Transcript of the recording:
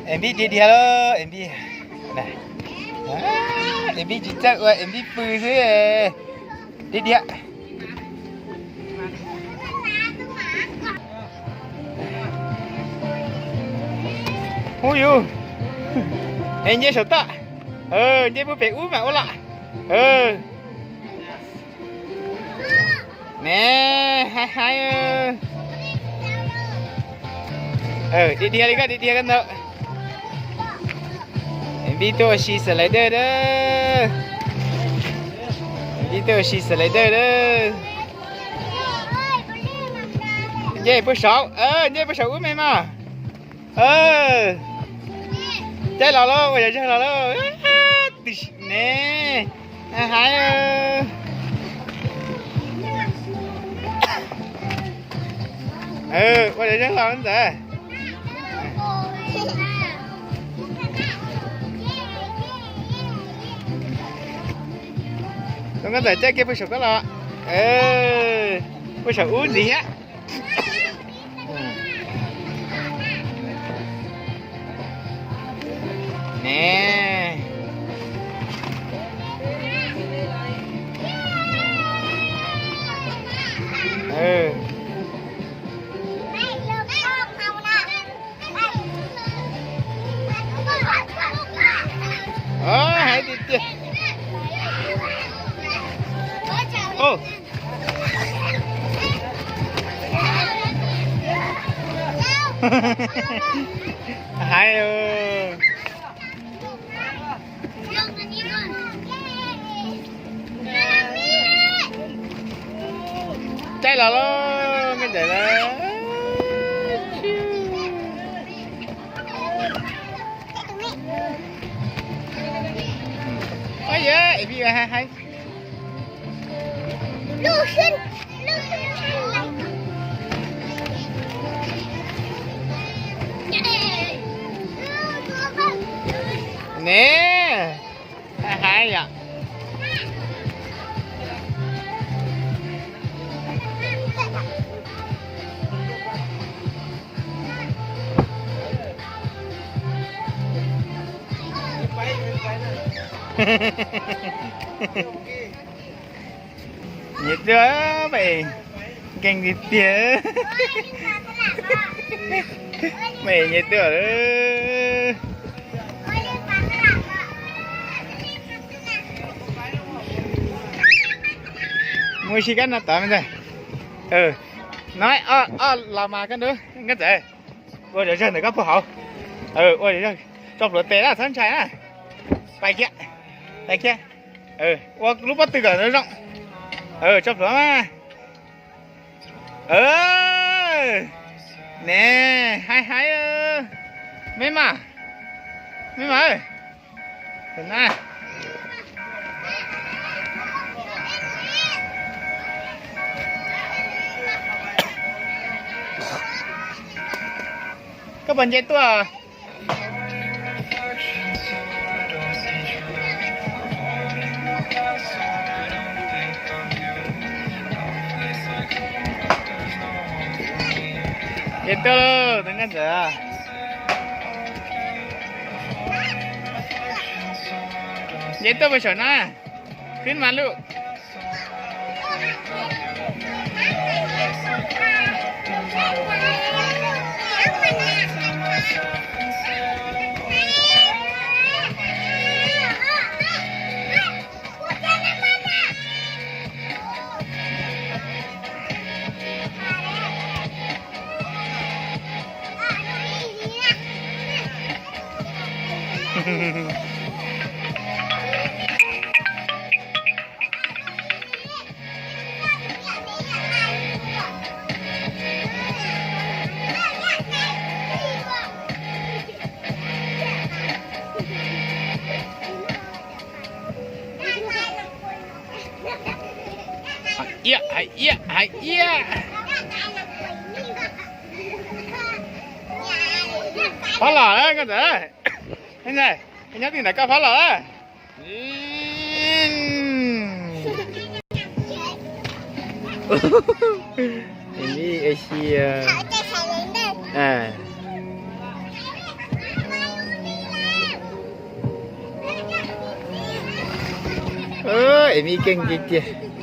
Es npib dhia dhia lawm es npib. Es npib tsis txawj ua es npib pw xwb. Dhia dhia. Ub yus, es nce saum toj, nce puag pem ub mas ua lom. Ne, haib haib. Dhia dhia li koj dhia dhia koj ntag. Npib tuaj ua si slider a. Npib tuaj ua si slider a. Nce puag saum, nce puag saum ub me mas. Caij los lauj, ua yog zag los lauj. Twb ne, haib. Ua yog zag los ntawd. Tus nkauj ntxawm caij kiag puag saum koj los. Puag saum ub ntxiv thiab. Ne. Hais tiag tiag. Hais. Caij los lauj, nkauj ntxawm lauj. Yog es vij hais hais. Ne, hais hais yom. Nyiam tuaj, nkeeg tiag tiag. Mej nyiam tuaj. Mus ua si kab no tod me ntxawg. No, ob los mas koj ntub nkauj ntxawm. Ua zog zog ntawm koj puag hauv. Ua zog zog, tso plhuav tes na, txhob ntshai na. Pais kiag, pais kiag. Ua lub pob tw kom zoo. Tso plhuav mas. Ne, hais hais. Me mas, me mas. Koj puas nce tuaj? Nce tuaj lauj, tus nkauj ntxawm. Nce tuaj puag saum na. Khwb mas lauj. Hais iab, hais iab, hais iab. Pab los nkauj ntxawm. Nyob twg ntawm koj pab los lawm. Asia. Asia. Es me keej tiag tiag.